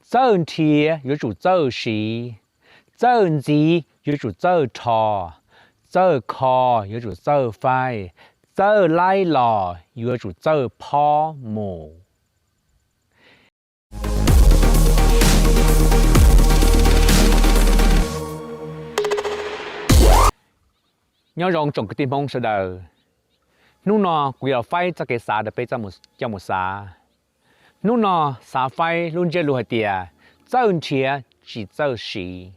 Txawj nrhiav yuav tsum txawj siv, txawj ntxiv yuav tsum txawj rho, txawj kho yuav tsum txawj faib, txawj laib los yuav tsum txawj phob mus. Nyob zoo tsoom kwv tij Hmoob sawv daws, hnub no kuv yuav faib txoj kev xav rau peb coj mus xav. Hnub no xav faib lub ntsiab lus hais tias txawj nrhiav tsis txawj siv.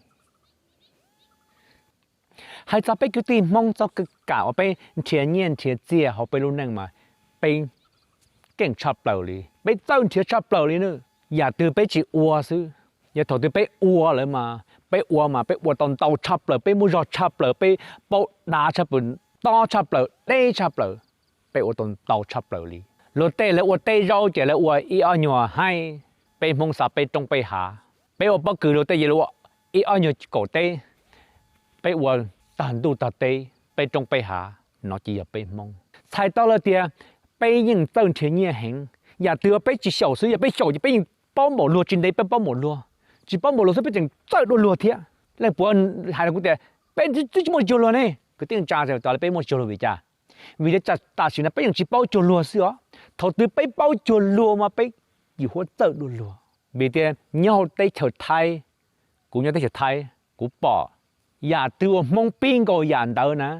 Hais txog peb kwv tij Hmoob txoj kev kam uas peb nrhiav nyiaj nrhiav txiaj hauv peb lub neej mas peb keej tshaj plaws li, peb txawj nrhiav tshaj plaws li na. Yam twg peb tsis ua xwb, yog thaum twg peb ua lawm mas peb ua mas peb ua tau ntau tshaj plaws, peb muaj zog tshaj plaws, peb paub dav tshaj plaws, tob tshaj plaws, deb tshaj plaws, peb ua tau ntau tshaj plaws li. Luag tej lawv ua teb zaub ces lawv ua ib ob nyuag haib, peb Hmoob xa peb roob peb hav. Peb ua pob kws luag tej ces lawv ua ib ob nyuag kaum teb, peb ua tag ntuj tag teb, peb roob peb hav. No ces yog peb Hmoob. Txhais tau lawm tias peb yeej txawj nrhiav nyiaj heev. Yam twg peb tsis xyaum xwb, yog peb xyaum ces peb yeej paub npaum luag, tsis ntev peb paub npaum luag. Tsis paub npaum luag xwb peb tseem txawj dua luag thiab. Leej puav hais rau kuv tias peb twb tsis muaj cuag luag ne. Kwv tij neej tsa, peb muaj cuag luag vim cas? Vim tias tam sim no peb yeej tsis paub cuag luag xwb os. Thaum twg peb paub cuag luag mas peb yim huab txawj dua luag. Vim tias nyob hauv teb chaws Thaib, kuv nyob teb chaws Thaib, kuv pom yam twg uas Hmoob pib nkaus yam ntawd na,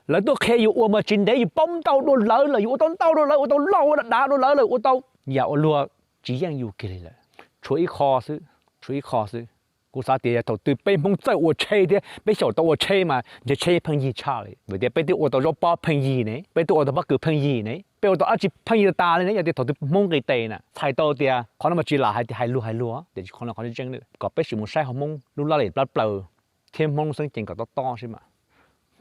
lawv tuaj qhia yus ua mas tsis ntev yus paub ntau dua lawv lawm, yus ua tau ntau dua lawv, ua tau loj ua dav dua lawv lawm, ua tau yam uas luag tsis yeej yus kiag li lawm. Tshuav ib qho xwb, tshuav ib qho xwb. Kuv xav tias yog thaum twg peb Hmoob txawj ua tsheb thiab peb xyaum tau ua tsheb mas ntshe tsheb pheej yig tshaj li, vim tias peb twb ua tau zaub pob pheej yig ne, peb twb ua tau pob kws pheej yig ne, peb ua tau dab tsi pheej yig tas li ne. Yog tias thaum twg Hmoob nqis tes na, txhais tau tias qhov no mas tsis lam hais tias hais luag hais luag, tiam sis qhov no qhov tseeb tseeb kom peb sim mus saib hauv Hmoob lub laj lim plab plaws thiab Hmoob xeeb cees kom tob tob sib mas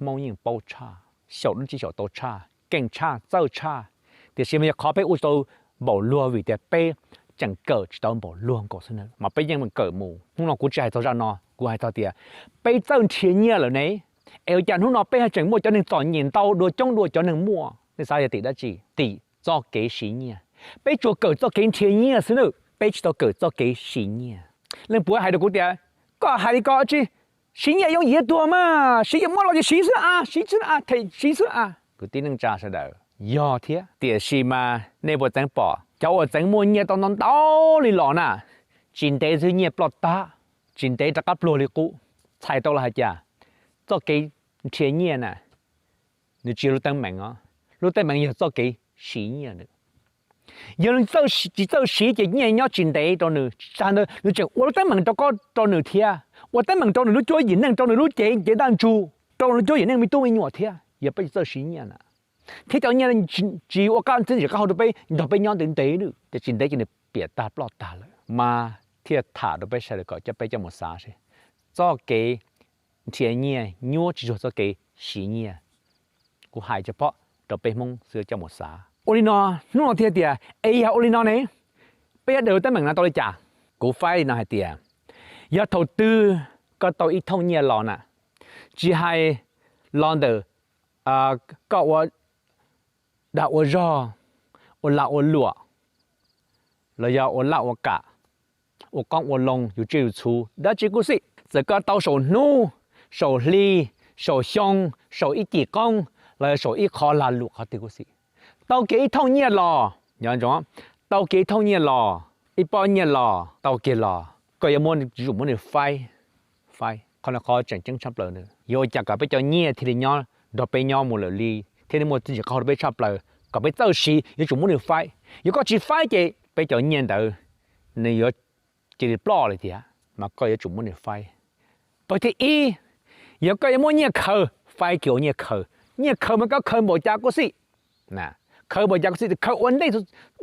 Hmoob yeej paub tshaj, xyaum dab tsi xyaum tau tshaj, keej tshaj, txawj tshaj. Tiam sis mas yog qhov peb ua tsis tau npaum luag vim tias peb tseem kawm tsis tau npaum luag nkaus xwb na, mas peb yeej kawm mus. Hnub no kuv tsis hais txog zaj no, kuv hais txog tias peb txawj nrhiav nyiaj lawm ne, es ua cas hnub no peb tseem muaj cov neeg txom nyem ntau dua coob dua cov neeg muaj? Nej xav yog tim dab tsi? Tim txoj kev siv nyiaj. Peb tsuas kawm txoj kev nrhiav nyiaj xwb na, peb tsis tau kawm txoj kev siv nyiaj. Leej puav hais rau kuv tias, koj hais li ko tsis, siv nyiaj yooj yim tuag mas, siv ces muab los ces siv xwb a, siv xwb a, them siv xwb a. Kwv tij neej tsa sawv daws, yog thiab, tiam sis mas nej puas txeev pom cov uas txeev muaj nyiaj tau ntau ntau li los na, tsis ntev xwb nyiaj ploj tag, tsis ntev rov qab pluag li qub. Txhais tau los hais cas? Txoj kev nrhiav nyiaj na, nws tsis yog lub teeb meem os, lub teeb meem yog txoj kev siv nyiaj na. Yog nws tsis txawj siv ces nyiaj nyob tsis ntev rau nws, tag ntawd nws tseem ua lub teeb meem rau koj rau nws thiab, ua teeb meem rau nws lub cuab yim neej, rau nws lub cev ncev ntaj ntsug, rau nws lub cuab yim neej me tub me nyuam thiab. Yog peb tsis txawj siv nyiaj na, thiab cov nyiaj tsis ua qab txij ntsis qab hau rau peb nrog peb nyob ntev ntev na, ces tsis ntev ces nws piam tag ploj tag lawm. Mas thiaj tham rau peb sawv daws kom coj peb coj mus xav seb txoj kev nrhiav nyiaj nyuaj tsis yog txoj kev siv nyiaj. Kuv hais tsis pom rau peb Hmoob xwb coj mus xav. Ua li no, hnub no thiaj tias es yog ua li no ne, peb yuav daws teeb meem no tau li cas? Kuv faib li no hais tias, yog thaum twg koj tau ib thooj nyiaj los na, tsis hais los ntawm koj ua dag ua zog, ua lag ua luam, los yog ua laj ua kam, ua qoob ua loo, yus tsiaj yus txhu, dab tsi kuj xij, txawm koj tau saum hnub, saum hli, saum xyoo, saum ib cim qoob, los yog saum ib qho lag luam qhov twg kuj xij, tau kiag ib thooj nyiaj los, nco ntsoov, tau kiag ib thooj nyiaj los, ib pob nyiaj los, tau kiag los, koj yuav muab, yuav tsum muab nws faib, faib. Qhov no qhov tseem ceeb tshaj plaws na. Yuav ua cas kom peb cov nyiaj thiaj li nyob nrog peb nyob mus lawm li, thiaj li muaj txiaj ntsig qab hau rau peb tshaj plaws, kom peb txawj siv yuav tsum muab nws faib. Yog koj tsis faib ces peb cov nyiaj ntawd nws yuav cia li ploj li tiag, mas koj yuav tsum muab nws faib. Pawg thib ib, yog koj yuav muab nyiaj khaws, faib kiag ua nyiaj khaws. Nyiaj khaws mas koj khaws npaum cas kuj xij, khaws npaum cas kuj xij, khaws ua ntej,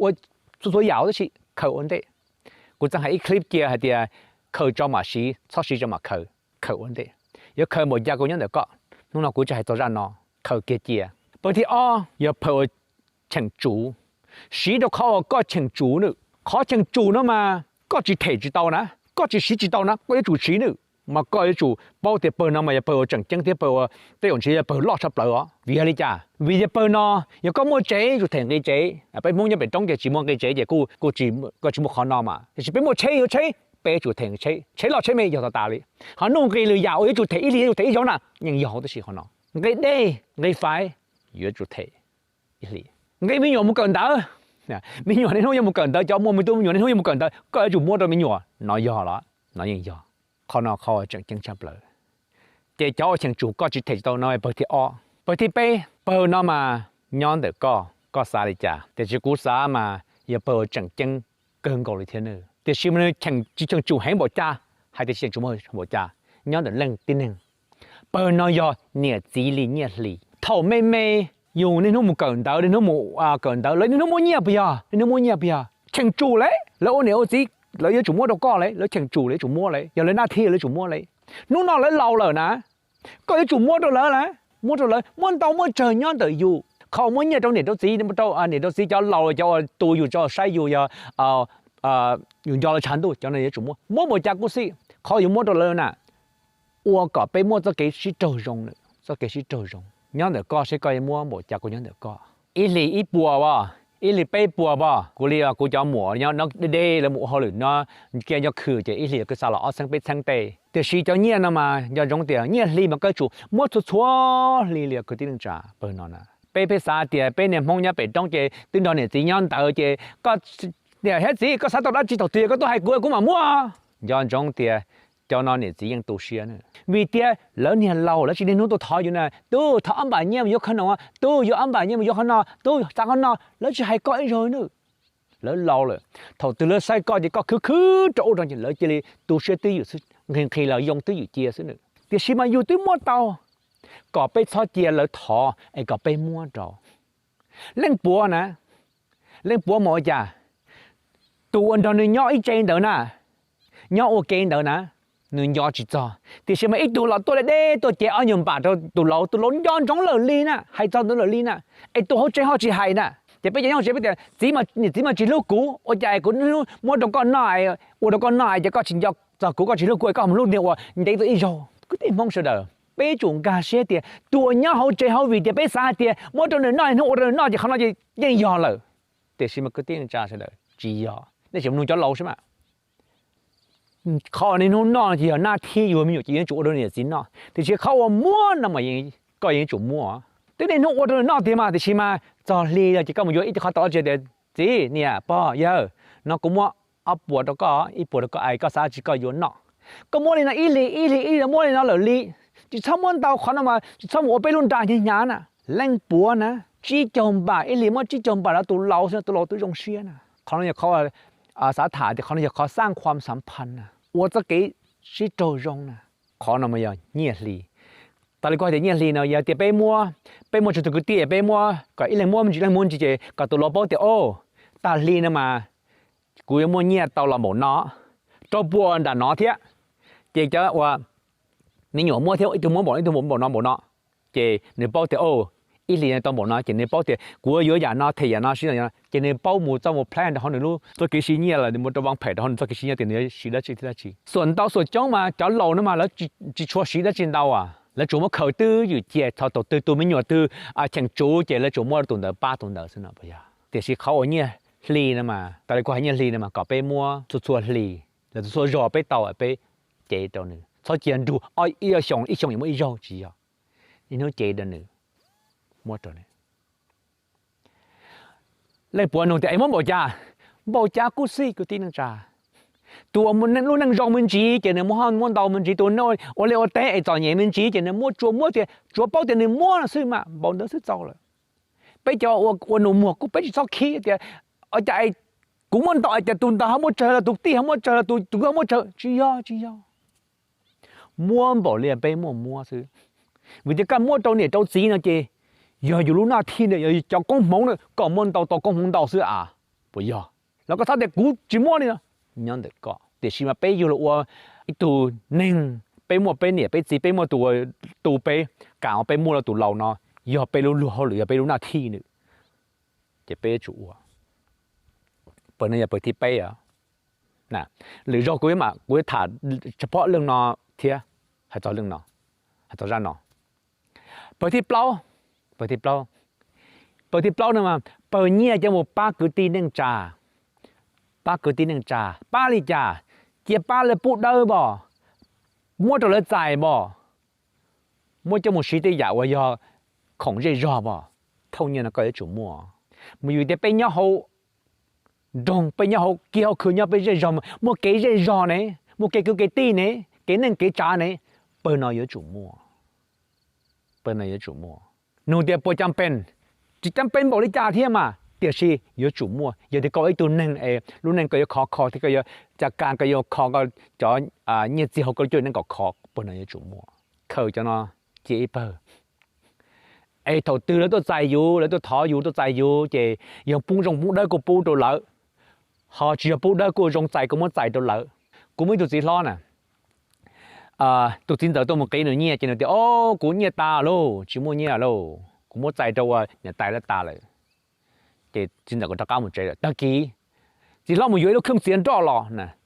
ua txhua txhua yam tab sis khaws ua ntej. Kuv txeev hais ib clip cia hais tias khaws tso mam siv, txhob siv tso mam khaws, khaws ua ntej. Yuav khaws npaum cas kuj nyob ntawm koj. Hnub no kuv tsis hais txog zaj no, khaws kiag cia. Pawg thib ob yog pawg uas cheem tsum, siv rau qhov uas koj cheem tsum na. Qhov cheem tsum no mas koj tsis them tsis tau na, koj tsis siv tsis tau na, koj yuav tsum siv na. Mas koj yuav tsum paub tias pawg no mas yog pawg uas tseem ceeb thiab pawg uas tej zaum ntshe yog pawg loj tshaj plaws os. Vim yog li cas? Vim yog pawg no, yog koj muaj tsev yuav tsum them nqi tsev. Peb Hmoob nyob pem roob ces tsis muaj nqi tsev ces kuj, koj tsis muaj qhov no mas. Tiam sis peb muaj tsheb yuav tsheb, peb yuav tsum them tsheb, tsheb loj tsheb me yog tas tas li. Ho nuj nqis lwm yam uas yuav tsum them ib hlis yuav tsum them ib zaug na yeej yog huv tib si qhov no. Nqe dej nqe faiv yuav tsum them ib hlis. Nqe me nyuam mus kawm ntawv, me nyuam niaj hnub yuav mus kawm ntawv, cov muaj me tub me nyuam niaj hnub yuav mus kawm ntawv, koj yuav tsum muab rau me nyuam no yog los? No yeej yog. Qhov no qhov uas tseem ceeb tshaj plaws. Ces cov uas cheem tsum koj tsis them tsis tau no pawg thib ob. Pawg thib peb, pawg no mas nyob ntawm koj, koj xav li cas, tiam sis kuv xav mas yog pawg uas tseem ceeb kawg nkaus li thiab nawb. Tiam sis mas nws cheem, tsis cheem tsum heev npaum cas, hais tias tsis cheem tsum heev npaum cas, nyob ntawm leej tib neeg. Pawg no yog niam txiv li nyiaj hli. Thaum me me yus niaj hnub mus kawm ntawv, niaj hnub mus kawm ntawv, lawv niaj hnub muab nyiaj puas yog? Niaj hnub muab nyiaj puas yog? Cheem tsum lauj, lawv ua niam ua txiv, lawv yuav tsum muab rau koj lauj, lawv cheem tsum, lawv yuav tsum muab lauj, yog lawv naj thij lawv yuav tsum muab lauj. Hnub no lawv laus lawm na, koj yuav tsum muab rau lawv lauj, muab rau lawv, muab ntau muab tsawg nyob ntawm yus. Qhov uas muab nyiaj rau niam rau txiv, rau niam rau txiv cov laus, cov uas tu yus, cov uas saib yus, yog yus nco lawv tshav ntuj, cov no yuav tsum muab, muab npaum cas kuj xij, qhov yuav muab rau lawv na, ua kom peb muaj txoj kev sib raug zoo, txoj kev sib raug zoo nyob ntawm koj seb koj yuav muab npaum cas kuj nyob ntawm koj. Ib hlis ib puas as, ib hlis peb puas as, kuv li kuv cov muam nyob deb deb lawv mus ua hauj lwm no, kiag nco khwm ces ib hlis kuj xa los ob txheeb peb txheeb tej. Tiam sis cov nyiaj no mas nco ntsoov tias nyiaj hli mas koj yuav tsum muab txhua txhua hli li kwv tij neej tsa pawg no na. Peb pheej xav tias peb niag Hmoob nyob pem roob ces twb nrog niam txiv nyob ntawd ces koj, niam thiab txiv koj xav tau dab tsi thaum twg koj tuaj hais kuv kuv mam muab. Nco ntsoov tias cov no niam txiv yeej tu siab na, vim tias lawv niag laus lawv tsis niaj hnub tuaj thov yus na, tub thov ob npam nyiaj mus yuav qhov no, tub yuav ob npam nyiaj mus yuav qhov no, tub xav qhov no, lawv tsis hais koj ib zaug na. Lawv laus lawm, thaum twg lawv saib koj ces koj khwv khwv rau ub rau no ces lawv cia li tu siab twj ywm xwb, nqhis nqhis los yoo twj ywm cia xwb na. Tiam sis mas yus twb muab tau, kom peb txhob cia lawv thov es kom peb muab rau. Leej puav na, leej puav mas ua cas, tus uas nrog nws nyob ib tse ntawd na, nyob ua ke ntawd na, nws nco tsis txog, tiam sis mas ib tug los tuaj deb deb tuaj cev ob nyuag npam rau tus laus, tus laus nco ntsoov lawm li na, hais txog ntawd lawm li na, es tus hauv tsev ho tsis hais na. Ces peb cov nyob hauv tsev peb tias txiv, niam txiv mas tsis hlub kuv, ua cas kuv muab rau koj noj, ua rau koj noj es ces koj tsis nco txog kuv, koj tsis hlub kuv es koj mus hlub niag uas ntev tuaj ib zaug. Kwv tij Hmoob sawv daws, peb yuav tsum nkag siab tias tus uas nyob hauv tsev hauv vim tias peb xav hais tias muab rau nws noj, hnub ua rau nws noj ces qhov no ces yeej yog lawm. Tiam sis mas kwv tij neej tsa sawv daws, tsis yog, nej sim mloog cov laus saib mas. Qhov uas niaj hnub noj ces yog naj thib, yus me nyuam ces yuav tsum ua rau niam txiv noj, tiam sis qhov uas muab no mas koj yeej yuav tsum muab. Twb niaj hnub ua rau nws noj tiag mas, tiam sis mas txog hli no ces koj mus yuav ib qhov tau dab tsi tias txiv, niam, pog, yawg, no kuv muab ob puas rau koj, ib puas rau koj es koj xav dab tsi koj yuav noj. Koj muab li no ib hlis ib hlis ib hlis muab li no lawm li, tsis txhob muab ntau, qhov no mas tsis txhob mus ua peb lub nra hnyav hnyav na. Leej puav na, tsib caug npam, ib hlis muab tsib caug npam rau tus laus xwb, tus laus twb zoo siab na. Qhov no yog qhov xav tham tias qhov no yog qhov xaj khuam xam phas na, ua txoj kev sib raug zoo na. Qhov no mas yog nyiaj hli. Tas li kuv hais tias nyiaj hli no yog tias peb muab, peb muab tsis tau kwv tij, peb muab kom ib leeg muab me ntsis, leej muab me ntsis ces kom tus laus paub tias, o, tag hli no mas kuv yuav muaj nyiaj tau los npaum no, rau puas nram no thiab. Ces cov uas me nyuam muab thiab ib tug muab npaum no, ib tug npaum no npaum no, ces nws paub tias, o, ib hlis no tau npaum no, ces nws paub tias kuv yuav yam no, them yam no, siv yam no, ces nws paub mus txoj mus plan rau hauv nws lub txoj kev siv nyiaj los mus rau vaj phem rau hauv nws txoj kev siv nyiaj tias nws yuav siv dab tsi thiab dab tsi. Xuam ntau xuam coob mas cov laus no mas lawv tsis tshua siv dab tsi ntau, lawv tsuas muab khaws twj ywm cia, thaum twg tus me nyuam twg cheem tsum ces lawv tsuas muab tus ntawd pab tus ntawd xwb no puas yog? Tiam sis qhov uas nyiaj hli no mas, tas li kuv hais nyiaj hli no mas kom peb muab txhua txhua hli, los txhua txhua zaug peb tau peb cev rau nws, txhob cia nrug ib xyoos ib xyoos yuav muab ib zaug, tsis yog. Niaj hnub cev rau nws, muab rau nws. Leej puav nug tias es muab npaum cas? Npaum cas kuj xij kwv tij neej tsa. Tus uas lub neej zoo me ntsis ces nws muab, muab ntau me ntsis, tus ua liaj ua teb es txom nyem me ntsis ces nws muab tsuas muab tias tsuas paub tias nws muab no xwb mas npaum ntawd xwb txaus lawm. Peb cov ua nus muag kuj peb tsis txhob khib tias, o cas kuv muab ntau es cas tus ntawd ho muaj tsawg los tus tij ho muaj tsawg los tus tus ho muaj tsawg, tsis yog, tsis yog. Muab npaum li peb muaj muab xwb. Vim tias koj muab rau niam rau txiv no ces yog yus lub naj thij na, yog cov koob hmoov na, koj muab ntau tau koob hmoov ntau xwb a, puas yog? Los koj txhob tias kuv tsis muab li no, nyob ntawm koj. Tiam sis mas peb yug los ua ib tug neeg, peb muaj peb niam peb txiv, peb muaj tus uas tu peb, kam ua peb muaj rau tus laus no, yog peb lub luag hauj lwm, yog peb lub naj thij nws, ces peb yuav tsum ua. Pawg no yog pawg thib peb os. Lwm zaug kuv mam, kuv yuav tham tshaj phom leej no thiab, hais txog leej no, hais txog zaj no. Pawg thib plaub, pawg thib plaub, pawg thib plaub no mas pawg nyiaj coj mus pab kwv tij neej tsa. Pab kwv tij neej tsa pab li cas? cia pab lawv pub dawb pom, muab rau lawv txais pom, muab coj mus siv tej yam uas yog khoom zej zog pom, thooj nyiaj no koj yuav tsum muaj. Mus yus tias peb nyob hauv nroog, peb nyob hauv kiag hauv khw nyob peb zej zog, muaj kev zej zog ne, muaj kev kwv kev tij ne, kev neej kev tsav ne, pawg no yuav tsum muaj, pawg no yuav tsum muaj. Nug tias puas cam pees? Tsis cam pees npaum li cas thiab mas, tiam sis yuav tsum muaj. Yog tias koj ua ib tug neeg es lub neej koj yuav khov kho thiab koj yuav caj kas, koj yuav kho koj cov nyiaj txiag hauv koj lub cuab neej kom khov, pawg no yuav tsum muaj. Khaws cov no cia ib pawg. Es thaum twg lawv tuaj txais yus, lawv tuaj thov yus, tuaj txais yus ces yog pub zoo pub dawb kuj pub rau lawv, ho tsis yog pub dawb kuj zoo txais kuj muab txais rau lawv. Kuv muaj ib tug txiv hlob na, tus txiv ntxawm tuaj mus qiv nws nyiaj ces nws tias, O, kuv nyiaj tas lauj, tsis muaj nyiaj lauj, kuv muab txais rau ua niam tais lawv tas lawm. Ces txiv ntxawm kuj rov qab mus tsev lawm. Tag kis txiv hlob mus yuav ib lub kheej txiav nroj los,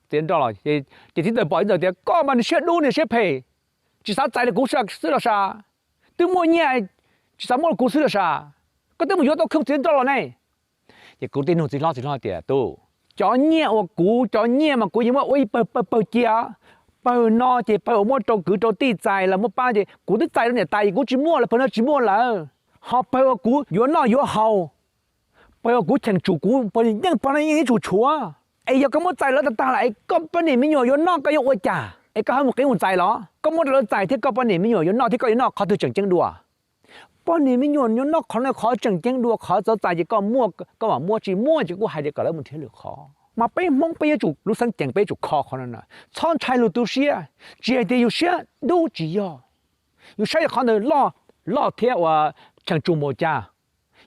txiav nroj los, ces txiv ntxawm pom, txiv ntxawm tias, Koj mas niag siab dub niag siab phem, tsis xav txais li kuv xwb los sav, twb muaj nyiaj tsis xav muab li kuv xwb los sav, koj twb mus yuav tau kheej txiav nroj los ne. Ces kuv thiaj nug txiv hlob, txiv hlob tias, Tub, cov nyiaj uas kuv, cov nyiaj mas kuv yeej muab ua ib pawg pawg pawg cia. Pawg no ces pawg uas muab rau kwv rau tij txais los muab pab ces kuv twb txais rau niam tais es kuv tsis muaj lawm, pawg no tsis muaj lawm. Ho pawg uas kuv yuav noj yuav haus, pawg uas kuv cheem tsum kuv pawg yeej, pawg no yeej yuav tsum tshuav. Es yog koj muab txais lawv tag tag lawm es koj poj niam me nyuam yuav noj koj yuav ua cas? Es koj ho mus qiv mus txais los? Koj muab rau lawv txais thiab koj poj niam me nyuam yuav noj thiab koj yuav noj qhov twg tseem ceeb dua? Poj niam me nyuam yuav noj qhov no qhov tseem ceeb dua, qhov txawv txais ces koj muaj, koj mam muab, tsis muaj ces kuj hais tias kom lawv mus nrhiav lwm qhov. Mas peb Hmoob peb yuav tsum lub xeeb ceem, peb yuav tsum kho qhov no na, txhob ntshai lus tu siab. Tsis hais tias yus siab dub tsis yog, yus saib qhov ntawd loj, loj thiab ua cheem tsum npaum cas,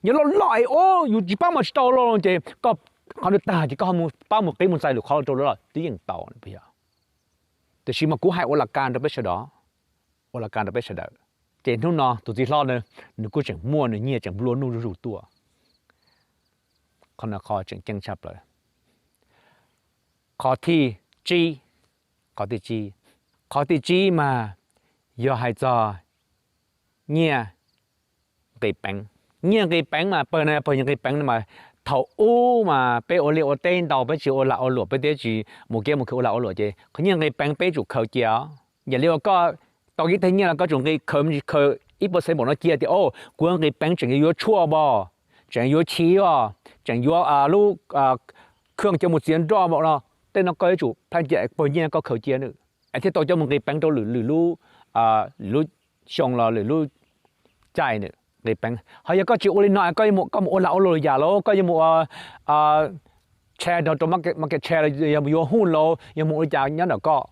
yog loj loj es, o, yus tsis pab mas tsis tau los ces koj, qhov ntawd tag ces koj pab mus qiv mus txais lwm qhov rau lawv los twb yeej tau. Tiam sis mas kuv hais ua las kas rau peb sawv daws, ua las kas rau peb sawv daws. Ces hnub no tus txiv hlob na, nws kuj tseem muaj nws nyiaj tseem nplua nuj zuj zus tuaj. Qhov no qhov tseem ceeb tshaj plaws. Qhov thib tsib, qhov thib tsib, qhov thib tsib mas yog hais txog nyiaj nqis peev. Nyiaj nqis peev mas pawg no pawg nyiaj nqis peev no mas thaum ub mas peb ua liaj ua teb ntau, peb tsis ua lag ua luam, peb thiaj tsis mus kiab mus khw ua lag ua luam ces qhov nyiaj nqis peev peb tsum khaws cia. Yam li uas koj tau ib teg nyiaj los koj tsum nqis, khaws, khaws ib percent npaum no cia tias, o, kuv nqis peev tseem yuav tshuaj os, tseem yuav chiv os, tseem yuav lub khw coj mus txiav nroj npaum no. Tej no koj yuav tsum plhaib cia, pawg nyiaj koj khaws cia nws es thiaj tau coj mus nqis peev rau lwm, lwm lub, lwm lub xyoo los lwm lub caij nws nqis peev. Ho yog koj tsis ua li no, koj mus ua lag ua luam yam los koj yuav mus ua share rau market share los yog mus yuav huj los yog mus ua li cas nyob ntawm koj,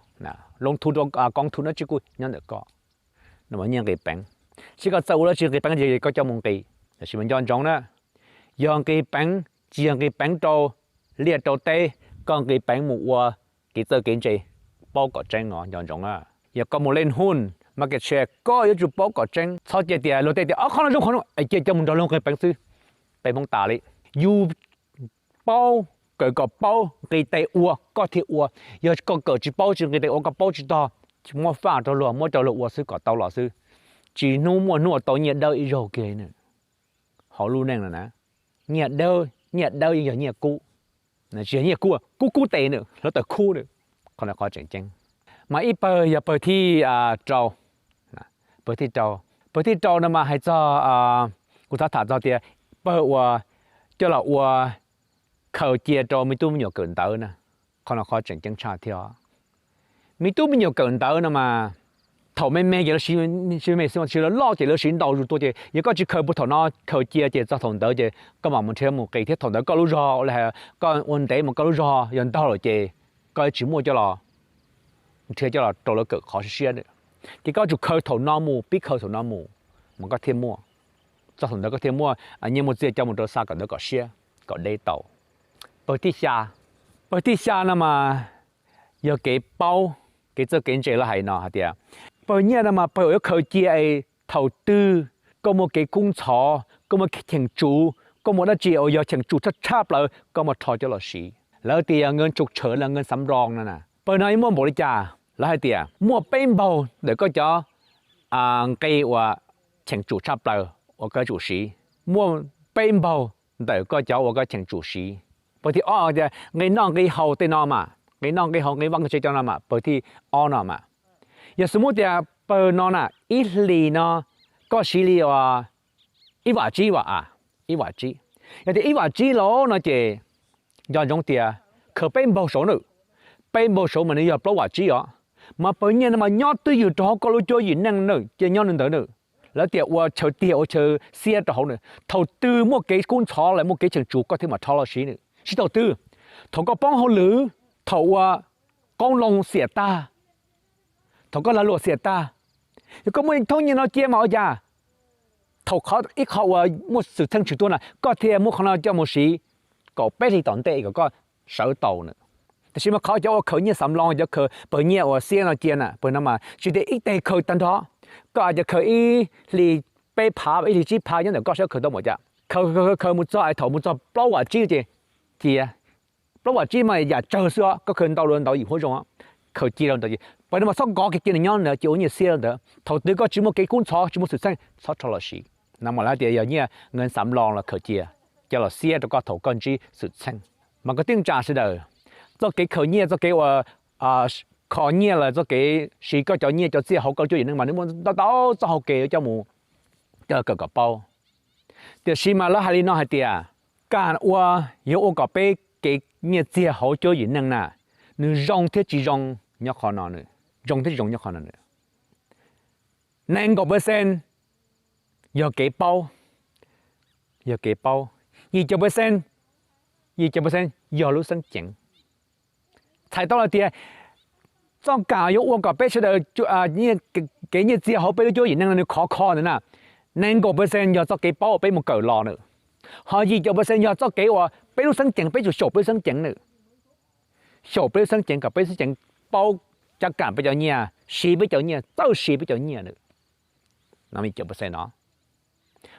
loo thu rau koov thu no tsis kuj nyob ntawm koj. No mas nyiaj nqis peev, seb koj txawj ua dab tsi nqis peev ces koj coj mus nqis. Tab sis mas nco ntsoov na, yog nqis peev tsis yog nqis peev rau liaj rau teb, koj nqis peev mus ua kev txawj kev ntse, paub kom tseeb os, nco ntsoov na. Yog koj mus leej huj, market share, koj yuav tsum paub kom tseeb, txhob cia tias luag tej tias, o, qhov no zoo qhov no es cia coj mus nrog luag nqis peev xwb. Peb Hmoob tas li. Yus paub, kawm kom paub, nqis tes ua koj thiaj ua. Yog koj kawm tsis paub tsis nqis tes ua, koj paub tsis tog, muab faj rau luag, muab rau luag ua xwb kom tau los xwb. Tsis hnub muaj hnub tau nyiaj dawb ib zaug kiag nws. Hauv lub neej no na, nyiaj dawb, nyiaj dawb yeej yog nyiaj kub, tsis yog nyiaj kub, kub kub tes nws, hluav taws khub nws. Qhov no qhov tseem ceeb. Mas ib pawg yog pawg thib rau, pawg thib rau, pawg thib rau no mas hais txog, kuv txhob tham txog tias pawg uas coj los ua khaws cia rau me tub me nyuam kawm ntawv na. Qhov no qhov tseem ceeb tshaj thiab. Me tub me nyuam kawm ntawv no mas thaum me me ces lawv siv, siv me me xwb, lawv loj ces lawv siv ntau zus tuaj ces yog koj tsis khaws puag thaum no khaws cia ces txog thaum ntawd ces koj mam mus nrhiav mus nqis thiab thaum ntawd koj lub zog, koj ua ntev mas koj lub zog yog ntaug lawm ces koj tsis muaj coj los nrhiav coj los rau lawv kawm qhov siab siab. Ces koj tsum khaws thaum no mus, pib khaws thaum no mus, mas koj thiaj muaj. Txog thaum ntawd koj thiaj muaj nyiaj muaj txiaj coj mus rau xa kawm ntawv kom siab kom deb tau. Pawg thib xya, pawg thib xya no mas yog kev paub, kev txawj kev ntse lawv hais no hais tias pawg nyiaj no mas pawg uas yuav khaws cia es thaum twg koj muaj kev kub ntxhov, koj muaj cheem tsum, koj muaj dab tsi uas yog cheem tsum tshaj tshaj plaws koj muaj rho coj los siv. Lawv tias ເງິນສຸກເສີນ ແລະ ເງິນສຳຮອງ no na. Pawg no yeej muaj npaum li cas? Lawv hais tias muaj peb npaug ntawm koj cov nqe uas cheem tsum tshaj plaws uas koj yuav tsum siv. Muaj peb npaug ntawm koj cov uas koj cheem tsum siv. Pawg thib ob tias nqe noj nqe haus tej no mas nqi noj nqi haus nqi vaj nqi tsev cov no mas pawg thib ob no mas. Yog xws muab tias pawg no na, ib hlis no koj siv li ua ib vam tsib, ib vam tsib. Yog tias ib vam tsib los no ces nco ntsoov tias khaws peb npaug saud na, peb npaug saud mas nws yog plaub vam tsib os. Mas pawg nyiaj no mas nyob twj ywm rau hauv koj lub cuab yim neej na, cia nyob ntawd na. Lawv tias ua chaw tiag ua chaw xiab rau hauv na. Thaum twg muaj kev kub ntxhov los muaj kev cheem tsum koj thiaj mam rho los siv na. Siv thaum twg? Thaum koj poob hauj lwm, thaum uas qoob loo xiam tag, thaum koj lag luam xiam tag, yog koj muaj thoob nyiaj no cia mas ua cas thaum ib qho uas muaj xwm txheej tshwm tuaj na koj thiaj muab qhov no coj mus siv kaum peb hlis tom ntej kom koj sawv tau na. Tiam sis mas qhov cov uas khaws nyiaj xav loo, cov khaws pawg nyiaj uas xiab no cia na, pawg no mas tsis tias ib teg khaws tag nrho, koj aw cas khaws ib hlis peb phav ib hlis tsib phav nyob ntawm koj saib khaws tau npaum cas. Khaws khaws mus txog es thaum mus txog plaub vam tsib ces cia. Plaub vam tsib mas yam tsawg xwb os, koj khaws ntau los ntau yim huab zoo, khaws cia rau ntawd ces pawg no mas txhob kov kiag, cia nws nyob ntawd cia ua nyiaj xiab rau ntawd. Thaum twg koj tsis muaj kev kub ntxhov tsis muaj xwm txheej txhob rho los siv. No mas lawv tias yog nyiaj nqi xav loo los khaws cia, coj los xiab rau koj thaum koj ntsib xwm txheej. Mas kwv tij neej tsa sawv daws, txoj kev khaws nyiaj, txoj kev uas kho nyiaj los txoj kev siv koj cov nyiaj cov txiaj hauv koj lub cuab yim neej mas nws muaj ntau ntau txoj hau kev coj mus coj kawm kom paub. Tiam sis mas lawv hais li no hais tias, kam ua, yuav ua kom peb kev nyiaj txiag hauv cuab yim neej na nws zoo thiab tsis zoo nyob qhov no, zoo thiab tsis zoo nyob qhov no. Nees nkaum percent yog kev paub, yog kev paub, yim caum percent, yim caum percent yog lub xeeb ceev. Txhais tau hais tias txoj kam yuav ua kom peb sawv daws kev nyiaj txiag hauv peb lub cuab yim neej no nws khov kho ntawd na, nees nkaum percent yog txoj kev paub uas peb mus kawm los na, ho yim caum percent yog txoj kev uas peb lub xeeb ceev, peb tsum xyaum peb lub xeeb ceev na. Xyaum peb lub xeeb ceev kom peb xeeb ceev paub cov kam peb cov nyiaj, siv peb cov nyiaj, txawj siv peb cov nyiaj na.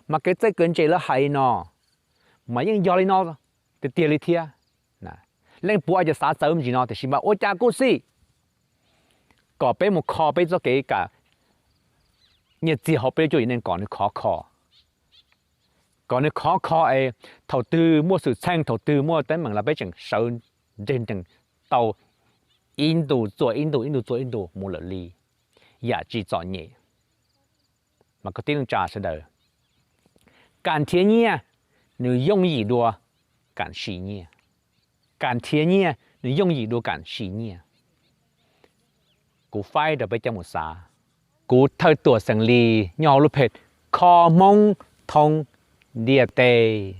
Mas kev txawj kev ntse lawv hais no mas yeej yog li no tiag tiag li thiab. Leej puav cov xav txawv me ntsis no tiam sis mas ua cas kuj xij kom peb mus kho peb txoj kev kam nyiaj txiag hauv peb lub cuab yim neej kom nws khov kho, kom nws khov kho es thaum twg muaj xwm txheej, thaum twg muaj teeb meem los peb tseem sawv nreeg nrees tau ib ntus txuas ib ntus, ib ntus txuas ib ntus mus lawm li, yam tsis txom nyem. Mas kwv tij neej tsa sawv daws, kam nrhiav nyiaj nws yooj yim dua kam siv nyiaj. Kam nrhiav nyiaj nws yooj yim dua kam siv nyiaj. Kuv faib rau peb coj mus xav. Kuv Thawj Tuam Xeem Lis nyob hauv lub page Kho Hmoob Thoob Ntiaj Teb.